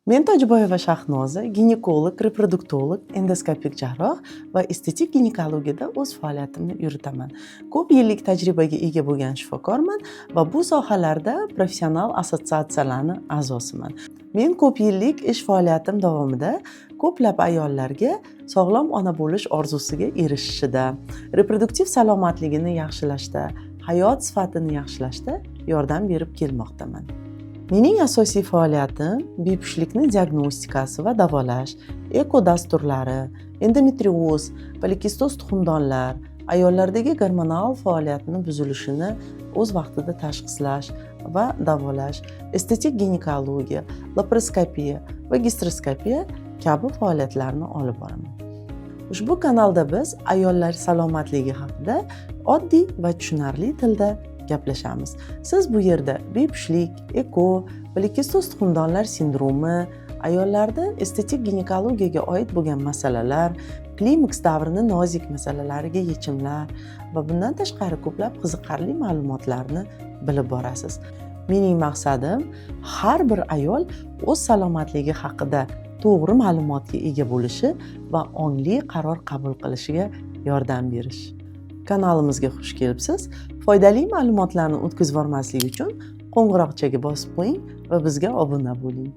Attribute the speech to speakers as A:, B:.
A: Men Tojiboyeva Shahnoza, ginekolog, reproduktolog, endoskopik jarroh va estetik ginekologiyada o'z faoliyatimni yuritaman. Ko'p yillik tajribaga ega bo'lgan shifokorman va bu sohalarda professional assotsiatsiyalarni a'zosiman. Men ko'p yillik ish faoliyatim davomida ko'plab ayollarga sog'lom ona bo'lish orzusiga erishishida, reproduktiv salomatligini yaxshilashda, hayot sifatini yaxshilashda yordam berib kelmoqdaman. Mening asosiy faoliyatim bepushtlikni diagnostikasi va davolash, eko dasturlari, endometrioz, polikistoz tuxumdonlar, ayollardagi gormonal faoliyatni buzilishini o'z vaqtida tashxislash va davolash, estetik ginekologiya, laparoskopiya va gisteroskopiya kabi faoliyatlarni olib boraman. Ushbu kanalda biz ayollar salomatligi haqida oddiy va tushunarli tilda gaplashamiz. Siz bu yerda bepushtlik, eko, polikistoz tuxumdonlar sindromi, ayollarda estetik ginekologiyaga oid bo'lgan masalalar, klimaks davrini nozik masalalariga yechimlar va bundan tashqari ko'plab qiziqarli ma'lumotlarni bilib borasiz. Mening maqsadim har bir ayol o'z salomatligi haqida to'g'ri ma'lumotga ega bo'lishi va ongli qaror qabul qilishiga yordam berish. Kanalimizga xush kelibsiz. Foydali ma'lumotlarni o'tkazib yubormaslik uchun qo'ng'iroqchaga bosib qo'ying va bizga obuna bo'ling.